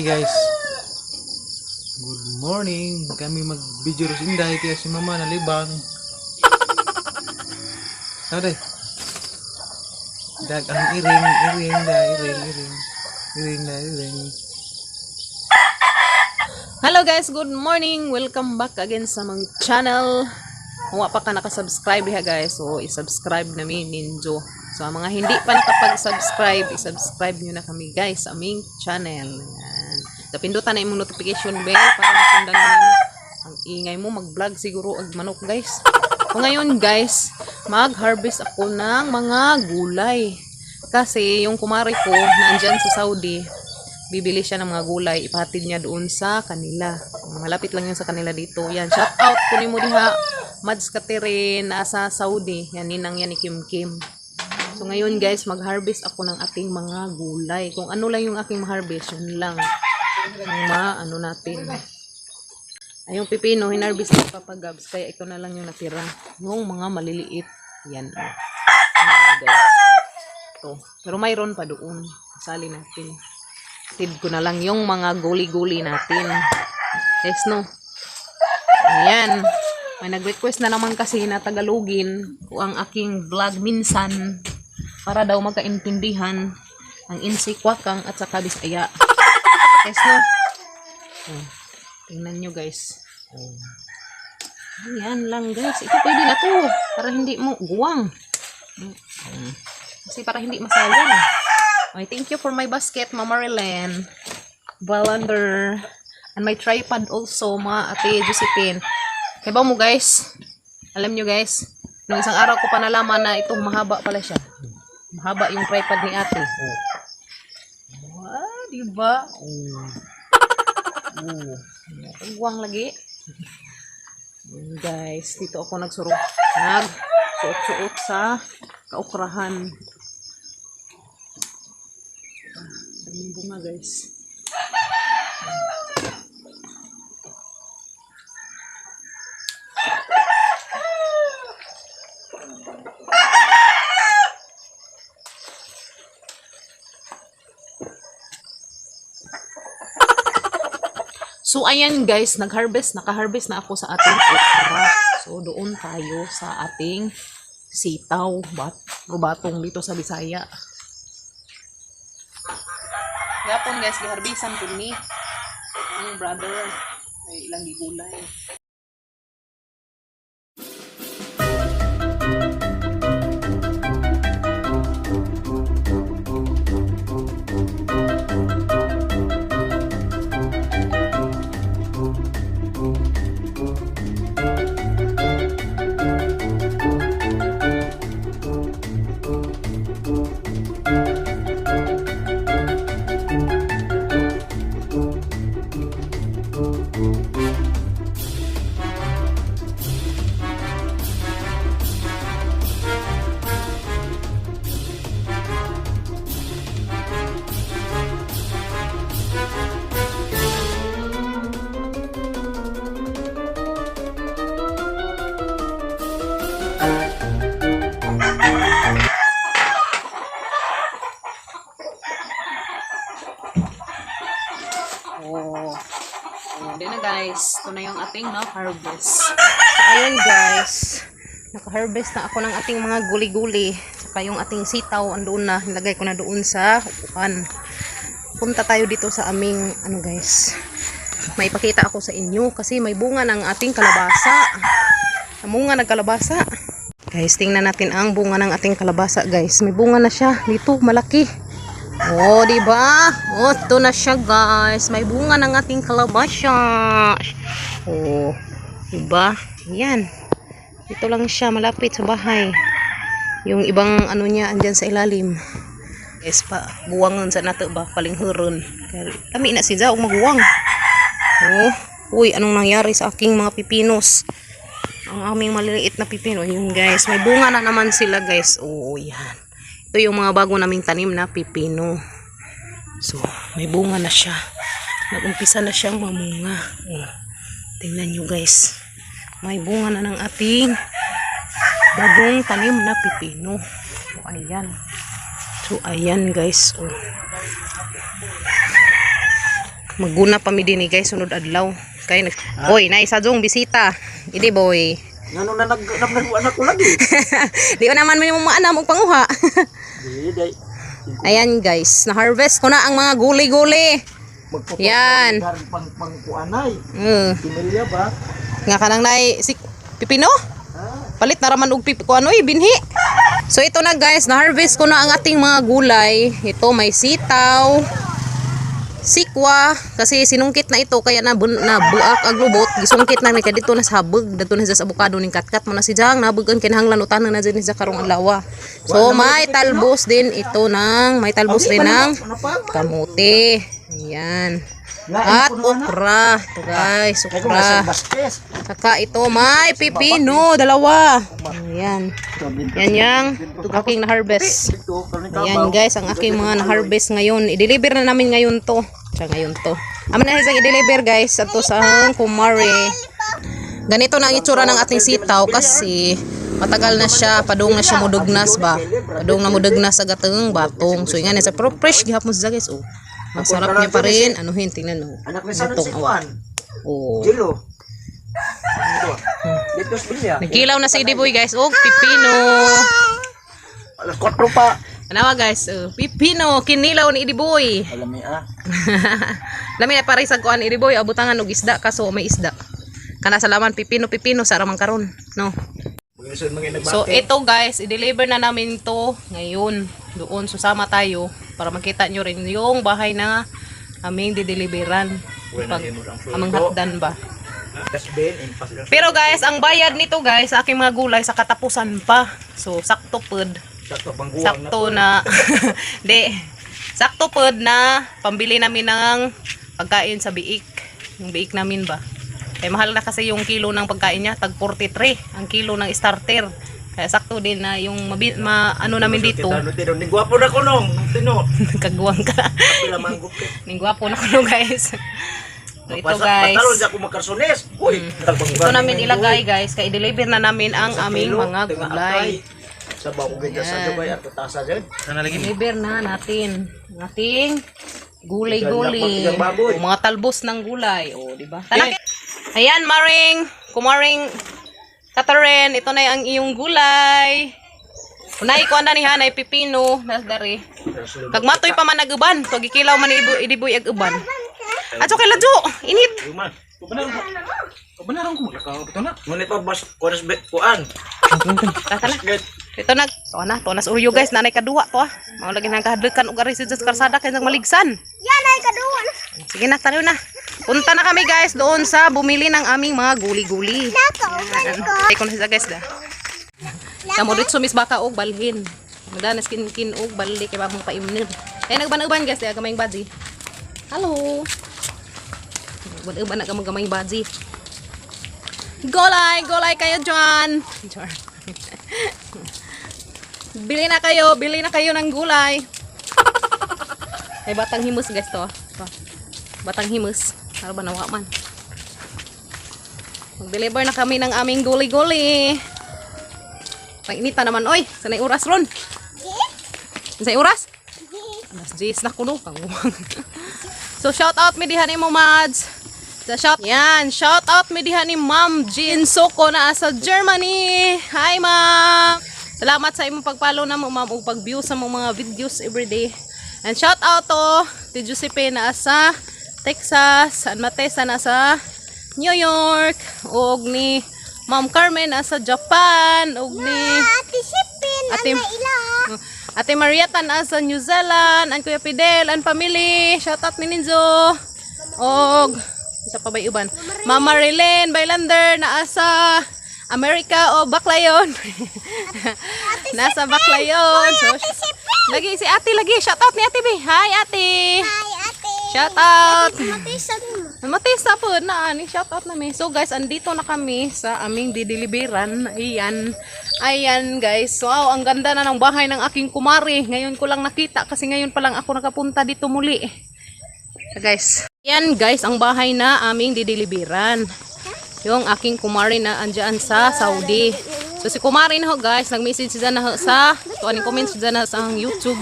Guys. Good morning. Kami mag-video ro Inday kaya si Mama nalibang. Ano day? Dag ang iring, iring da, iring, iring. Iring da, iring. Hello guys, good morning. Welcome back again sa among channel. Kung wa pa ka nakasubscribe diha guys, so i-subscribe na mi ninyo. So ang mga hindi pa nakapag-subscribe, i-subscribe nyo na kami guys sa aming channel. Ayan. So pindutan na imong notification bell para masundan mo nimo. Ang ingay mo mag-vlog siguro ag manok guys. So ngayon guys, mag-harvest ako ng mga gulay. Kasi yung kumari ko nandyan sa Saudi, bibili siya ng mga gulay, ipahatid niya doon sa kanila. Malapit lang yun sa kanila dito. Yan, shout out kunin mo diha. Mads Katerin, nasa Saudi. Yan, ninang yan ni Kim Kim. So ngayon guys, mag-harvest ako ng ating mga gulay. Kung ano lang yung aking ma-harvest, yun lang. Ang ma-ano natin. Ay, yung pipino, hinarvest ni Papa Gabs, kaya ito na lang yung natira. Yung mga maliliit. Yan, oh. Ayan, guys. Ito. Pero mayroon pa doon. Sali natin. Tid ko na lang yung mga guli-guli natin. Yes, no? Ayan. May nag-request na naman kasi na Tagalogin ko ang aking vlog minsan para daw magkaintindihan ang insikwakang at saka Bisaya. Yes, no? Oh, tingnan nyo, guys. Oh. Ayan lang, guys. Ito pwede na to. Para hindi mo guwang. Kasi para hindi masayang. Okay, thank you for my basket, Mama Marilyn. Balander. And my tripod also, mga Ate Josephine. Kaya ba mo guys? Alam nyo guys, nung isang araw ko pa nalaman na itong mahaba pala siya. Mahaba yung tripod ni ate. Oh. Ah, di ba? Oh. Oh. Uwang lagi. Ayan, guys, dito ako nagsurok. Nagsuot-suot sa kaukrahan. Daming bunga guys. So ayan guys, nag-harvest, naka-harvest na ako sa ating okra. So doon tayo sa ating sitaw, rubatong dito sa Bisaya. Gapon guys, giharbisan ko ni ang brother ay ilang gigulay. Oh. Oh, di na guys. Ito na yung ating na-harvest. So, ayun guys. Naka-harvest na ako ng ating mga guli-guli. Saka yung ating sitaw, andoon na. Nilagay ko na doon sa upuan. Punta tayo dito sa aming, ano guys. May ipakita ako sa inyo kasi may bunga ng ating kalabasa. Ang bunga ng kalabasa. Guys, tingnan natin ang bunga ng ating kalabasa, guys. May bunga na siya dito, malaki. Oh, di ba? Oh, ito na siya, guys. May bunga ng ating kalabasa. Oh, di ba? Yan. Dito lang siya malapit sa bahay. Yung ibang ano niya andyan sa ilalim. Guys, pa buwangon sa nato ba palinghuron. Kami na siya og maguwang. Oh, uy, anong nangyari sa aking mga pipinos? Ang aming maliliit na pipino. Yun guys, may bunga na naman sila guys. Oo, yan. Ito yung mga bago naming tanim na pipino. So, may bunga na siya. Nag-umpisa na siyang mamunga. Oh, tingnan nyo guys. May bunga na ng ating bagong tanim na pipino. So, ayan. So, ayan guys. Oh. Maguna pa mi dinhi, guys, sunod adlaw. Kay nag Oy, na isa jong bisita. Idi boy. Ngano na nag nag anak ko lagi. Di ko naman may maanam og panguha. Di day. Ayan guys, na-harvest ko na ang mga gulay-gulay. Magputok Yan. Pang pang kuanay. Pimilya ba? Nga kanang nay si pipino? Palit na raman og pipi ko ano eh, binhi. So ito na guys, na-harvest ko na ang ating mga gulay. Ito may sitaw, sikwa, kasi sinungkit na ito kaya na nabuak ang lubot. Gisungkit na mi kay dito na sa habog, dito na sa abukado ning katkat mo na si Jang, nabugan kinahanglan utanan na dyan siya karong adlaw. So may talbos din ito ng may talbos din ng Ano pa? kamote. Ayan. At okra. Ito guys, Kay ko nasa okra. basket. Saka ito may pipino, dalawa. Ayan. Yan yung aking na-harvest. Ito, karne Ayan guys, ang aking mga na-harvest ngayon. I-deliver na namin ngayon to. Siya ngayon to. Amin na isang i-deliver guys. Ato sa kumare. Ganito na ang itsura ng ating sitaw kasi matagal na siya, padung na siya mudugnas ba? Padung na mudugnas sa gateng batong. So nga sa pero fresh gihapon siya guys. Oh. Masarap niya pa rin. Anuhin, tingnan mo. Anak ni Sanon Batong, si oh. Juan. Oh. Jilo. Dito. Dito sa bilya. Nagkilaw na si Idiboy guys. Oh, pipino. Alas 4 pa. Anawa guys, oh, pipino kinilaw ni Idiboy. Alam ni ah. Lami na paray sa kuan Idiboy, abutangan og isda kaso may isda. Kana sa laman pipino pipino sa ramang karon, no. Mga mga So ito guys, i-deliver na namin to ngayon doon. Susama tayo para makita nyo rin yung bahay na aming dideliveran. Pag amang hatdan ba. Dustbin in pas. Pero guys, ang bayad nito guys sa aking mga gulay sa katapusan pa. So sakto pud. Sakto pangguwang Sakto na di sakto pod na pambili namin ng pagkain sa biik. Yung biik namin ba. Eh mahal na kasi yung kilo ng pagkain niya, tag 43 ang kilo ng starter. Kaya sakto din na yung ano namin dito. Tino, tino. Ni gwapo na ko nung. Tino. Kagwang ka. Pila manggop kay. Ning gwapo na kuno guys. So ito guys. Pataron sa ako magkarsones. Uy, Ito namin ilagay guys, kay i-deliver na namin ang aming mga gulay. Sa ba ko ganyan sa jubay at tasa dyan. Deliver na natin ang ating gulay-gulay. Igang baboy. O, mga talbos ng gulay. O, di ba? Talaki. Ayan, Maring. Kumaring. Catherine, ito na ang iyong gulay. Unay ko ni hanay pipino nas dari. Kag matoy pa man nag-uban, to gikilaw man ni ibu idiboy ag uban. Adto kay ladyo, init. Yuman. Kabalarang ko maglakaw ito na. Ngunit pa bas kuan kuan. Tata na. Ito na, to na sa uryo guys, nanay kaduwa to ah. Mao lagi nang kahadlukan og ari sa karsada kay nang maligsan. Yan ay kaduwa na. Sige na, tayo na. Punta na kami guys doon sa bumili ng aming mga guli-guli. Nakauban ko. Ay, kung sa guys da. Kamo dito sumis baka og balhin. Madanas kin kin og balhi kay babang paimnir. Ay nagban-uban guys, di gamayng baji. Hello. Nagban-uban na kamo gamayng baji. Golay, golay kayo dyan. Char. Bili na kayo ng gulay. May batang himus guys to. To. Batang himus. Para ba nawa man. Mag-deliver na kami ng aming guli-guli. Painita naman, oy. Sanay oras ron. Sanay oras? Alas 10 na kuno. Kanguwang. So, shout out mi diha ni mo, Mads. Sa shout, yan, shout out mi diha ni Ma'am Jean Soko na sa Germany. Hi, Ma'am. Salamat sa imong pagpalo na mo, Ma'am, ug pag-view sa mong mga videos everyday. And shout out to ti Giuseppe na sa Texas, San Matesa na sa New York, ug ni Ma'am Carmen na sa Japan, ug ni Ate Sipin, Ate- ana ila. Ate Marieta na sa New Zealand, ang Kuya Fidel, ang family, shout out ni Ninzo. Og isa pa ba yung uban? Mama Marilyn Bailander na sa Amerika o Baclayon. Nasa Baclayon. So, lagi si Ate lagi. Shout out ni Ate B. Hi Ate. Hi, ate. Shout out. Matisan mo. Namatay sa po na ani shout out na mi. So guys, andito na kami sa aming dideliveran. Ayan. Ayan guys. Wow, ang ganda na ng bahay ng aking kumari. Ngayon ko lang nakita kasi ngayon pa lang ako nakapunta dito muli. So guys, ayan guys, ang bahay na aming dideliveran. Yung aking kumari na andyan sa Saudi. So si kumari na ho guys, nag-message siya na ho sa, to aning comment siya na sa ang YouTube.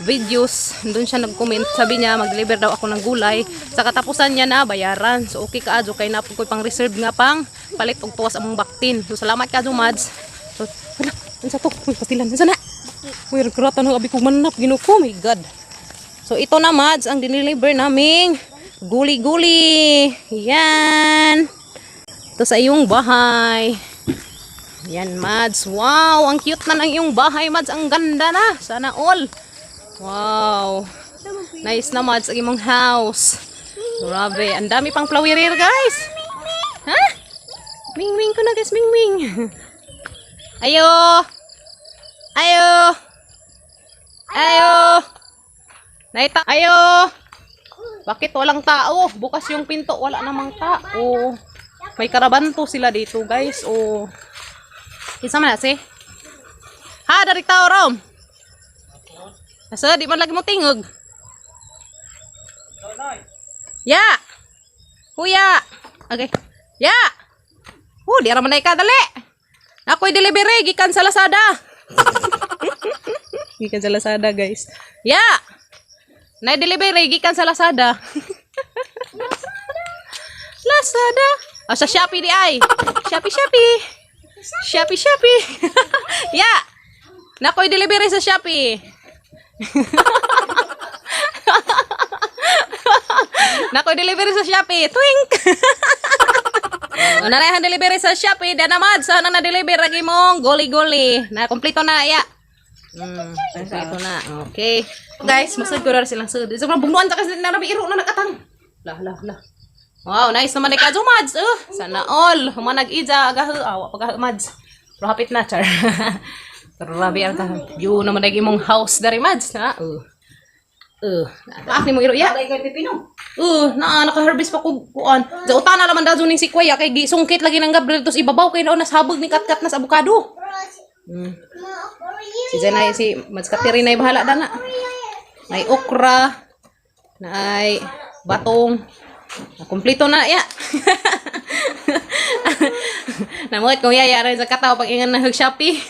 videos. Doon siya nag-comment. Sabi niya, mag-deliver daw ako ng gulay. Sa katapusan niya na bayaran. So okay ka adyo kay na ko'y pang reserve nga pang palit og tuwas among baktin. So salamat ka Mads. So wala, unsa to? Uy, pastilan. Unsa na? Uy, regrata na abi ko manap Ginoo ko. My God. So ito na, Mads, ang dineliver naming guli-guli. Yan. Ito sa iyong bahay. Yan, Mads. Wow, ang cute na ng iyong bahay, Mads. Ang ganda na. Sana all. Wow. Nice na, Mads, ang imong house. Grabe. Ang dami pang flowerer, guys. Ha? Ming-ming ko na, guys. Ming-ming. Ayo. Ayo. Ayo. Naita. Ayo. Bakit walang tao? Bukas yung pinto, wala namang tao. May karabanto sila dito, guys. Oh. Kinsa man na si? Ha, dari tao rom. Asa di man lagi mo tingog. Ya. Kuya. Okay. Ya. Oh, di ra man na ka dali. Ako'y delivery gikan sa Lazada. Gikan sa Lazada, guys. Ya. Na delivery gikan sa Lazada. Lazada. Oh, sa Shopee di ay. Shopee, Shopee. Shopee, Shopee. Ya. Nakoy delivery sa Shopee. Nakoy delivery sa Shopee. Twink. O, narayahan delivery sa Shopee. Dana mad sa na deliver lagi mong goli-goli. Na kompleto na ya. Kompleto na. Okay. Guys, masud ko ra silang sud. So, bugnuan ta kasi na iro na nakatang. Lah lah lah. Wow, nice naman ni Kadyo Mads. Sana all. Humanag ija agahu. Awa pag Mads. Pero hapit na char. Pero rabi ang ka. View naman lagi imong house dari Mads na. Naak ni mo iro ya. Na naka-harvest pa ko kuan. Sa utana naman dazo ning sikwaya kay gisungkit lagi ng Gabriel tos ibabaw kay naon nas habog ni katkat nas abukado. Si Zanay si Mads Katerina ay bahala dana. May okra, na ay batong. Na kumpleto na ya. Namuot kung yaya rin sa kataw pag ingan na hug Shopee.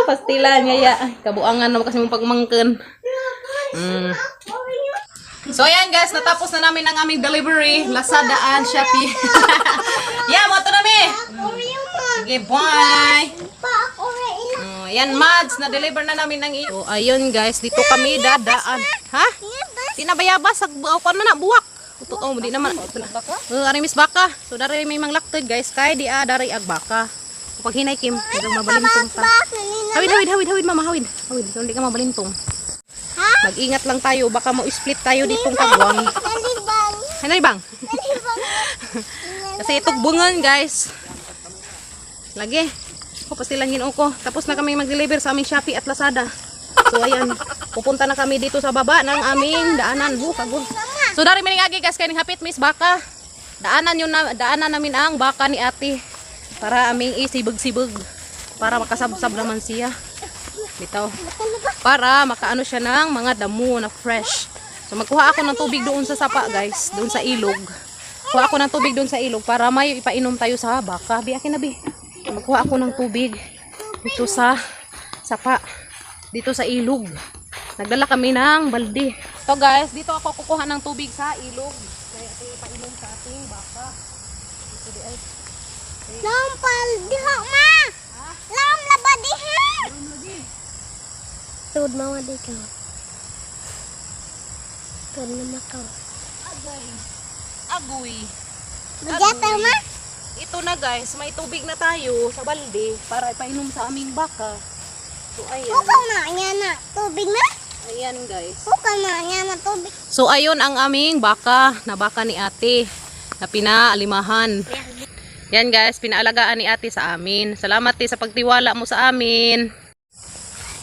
Pastilan yaya. Kabuangan na kasi mong pagmangken. So ayan guys, natapos na namin ang aming delivery. Lazada and Shopee. Yeah, mo to nami. Sige, bye. Oh, ayan Mads, na-deliver na namin ang iyo. So, ayun guys, dito kami dadaan. Ha? Di na bayabas, ag kuan man na buwak. Uto oh, di naman. Ari miss baka. So dari may manglaktod guys, kay di ah, dari ag baka. Pag hinay Kim, hanggang mabalintong ta. Hawid, hawid, hawid, hawid, mama, hawid. Hawid, so, hindi ka mabalintong. Mag-ingat lang tayo, baka mo-split tayo ditong kagwang. Nalibang. Hanay bang? Kasi itong bungan, guys. Lagi. Ko pastilan ginoo ko. Tapos na kami mag-deliver sa aming Shopee at Lazada. So ayan, pupunta na kami dito sa baba ng aming daanan. Hu, kagul. So dari mining agi guys kay ning hapit miss baka. Daanan yun na daanan namin ang baka ni ate para aming isibog-sibog para makasabsab naman siya. Bitaw. Para makaano siya ng mga damo na fresh. So magkuha ako ng tubig doon sa sapa guys, doon sa ilog. Kuha ako ng tubig doon sa ilog para may ipainom tayo sa baka. Bi akin na bi. Magkuha ako ng tubig dito sa sapa, dito sa ilog. Nagdala kami ng balde. So guys, dito ako kukuha ng tubig sa ilog. Kaya ito ipainom sa ating baka. Dito di ay. Lampal diha ma. Lam laba diha. Tuod mama di ka. Tuod mama ka. Agoy. Agoy. Magyata ma. Ito na guys, may tubig na tayo sa balde para ipainom sa aming baka. So ayan. Hukaw na niya na tubig na. Ayan guys. Hukaw na niya na tubig. So ayun ang aming baka, na baka ni ate na pinaalimahan. Yan guys, pinaalagaan ni ate sa amin. Salamat te sa pagtiwala mo sa amin.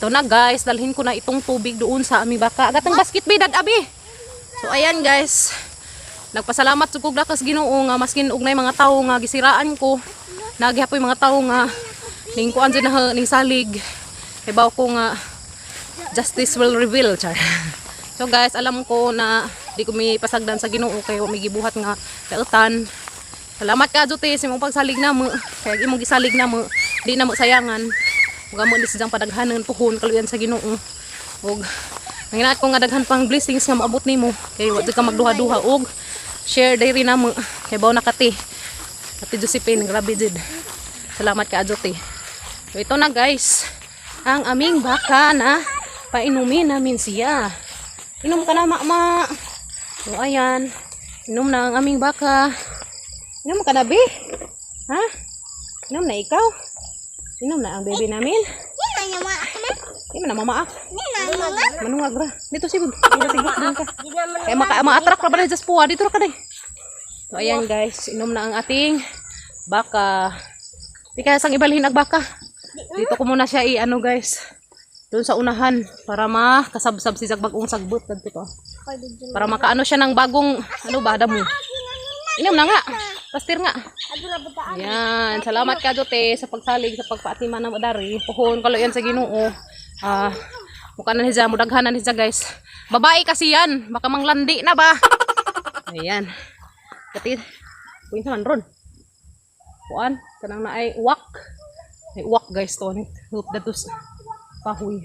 Ito na guys, dalhin ko na itong tubig doon sa aming baka. Agat ang basket be, dad abi. So ayan guys, nagpasalamat sa kog lakas Ginoo nga maskin og nay mga tawo nga gisiraan ko. Nagihapoy mga tawo nga ning kuan jud na ning salig. Hibaw ko nga justice will reveal char. So guys, alam ko na di ko may pasagdan sa Ginoo kay wa may gibuhat nga dautan. Salamat ka Jute sa imong pagsalig na mo. Kay imong gisalig na mo, di na mo sayangan. Ug amo ni siyang padaghanan puhon kaluyan sa Ginoo. Ug nanginaat ko nga daghan pang blessings nga maabot nimo kay wa jud ka magduha-duha og share diri namo kay baw na kati. Ate Josephine, grabe jud. Salamat ka te. So ito na, guys, ang aming baka na painumin namin siya. Inom ka na, mama. So ayan, inom na ang aming baka. Inom ka na, be? Ha? Inom na ikaw? Inom na ang baby namin? Di na niya maak na. Di man na mamaak. Di na mga. Manungag ra. Dito si Bug. Dito si Bug ka. Kaya maka ma-attract ra ba na just puwa dito ra ka day. So ayan, guys, inom na ang ating baka. Di kaya sang ibalhin ang baka. Dito ko muna siya i-ano, guys. Doon sa unahan para makasabsab si bagong sagbot kadto to. Para makaano siya ng bagong ano ba damo. Inom na nga. Pastir nga. Ayan, salamat ka te sa pagsalig sa pagpaatiman ng dari. Puhon kaluyan sa Ginoo. Ah, mukha na niya, mudaghan na niya, guys. Babae kasi yan, baka manglandi na ba? Ayan. Kati, kuyin sa man ron. Kuan, kanang na ay uwak. Ay uwak, guys, to. Hope that to kahoy.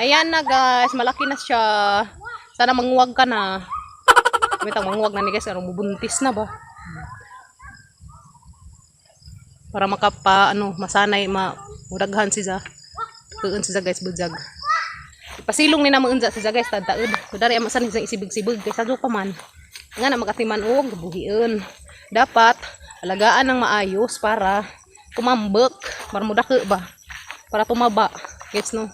Ayan na, guys, malaki na siya. Sana manguwag ka na. Wait, ang manguwag na ni guys, ano, mubuntis na ba? Para makapa ano masanay ma mudaghan siya tuon siya, guys, budyag pasilong ni na maunja siya, guys, tadtaod. So dari ang masan isang isibig-sibig kay sadyo pa man nga na makatiman og buhion. Dapat alagaan ng maayos para kumambek, para mudako ba, para tumaba, gets no?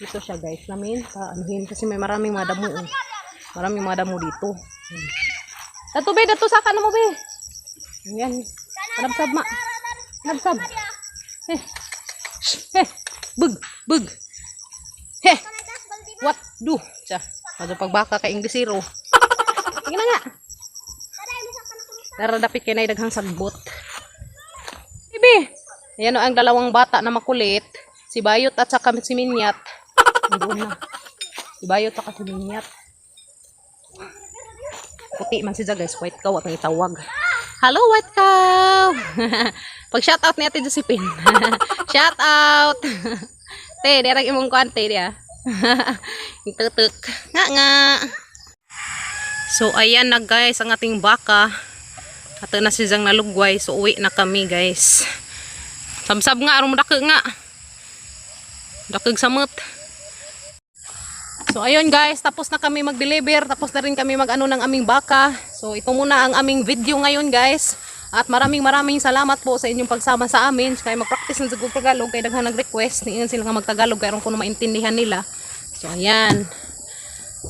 Dito siya, guys, namin pa anuhin kasi may maraming mga damo, oh. Maraming mga damo dito. Dato be, dato saka na mo be. Ayan. Panabsab ma. Panabsab. Eh. Shh. Eh. Bug. Bug. Heh. What do? Siya. Madyo pagbaka kay Inglesero. Sige na nga. Tara, dapit kay na daghang sagbot. Bibi. Ayan o, ang dalawang bata na makulit. Si Bayot at saka si Minyat. Doon na. Si Bayot at saka si Minyat. Puti man siya, guys. White cow at ang itawag. Hello, white cow! Pag shout out ni Ate Josephine. Shout out! Te, dirang imong kuan te diya. Yung tutuk. Nga nga. So ayan na, guys, ang ating baka. Ato na siyang nalugway. So uwi na kami, guys. Sabsab nga aron mo nga. Dakog samot. So ayun, guys, tapos na kami mag-deliver, tapos na rin kami mag-ano ng aming baka. So ito muna ang aming video ngayon, guys. At maraming maraming salamat po sa inyong pagsama sa amin. Kaya mag-practice ng Zagog Tagalog kay daghan nag-request niyan sila nga mag-Tagalog kay aron ko na maintindihan nila. So ayan.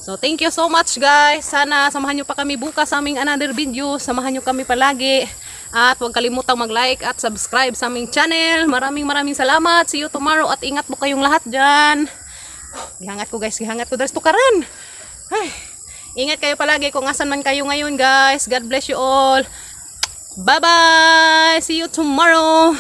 So thank you so much, guys. Sana samahan nyo pa kami bukas sa aming another video. Samahan nyo kami palagi. At huwag kalimutang mag-like at subscribe sa aming channel. Maraming maraming salamat. See you tomorrow at ingat po kayong lahat dyan. Gihangat ko, guys, gihangat ko dahil tukaran. Ay, ingat kayo palagi kung asan man kayo ngayon, guys. God bless you all. Bye-bye! See you tomorrow!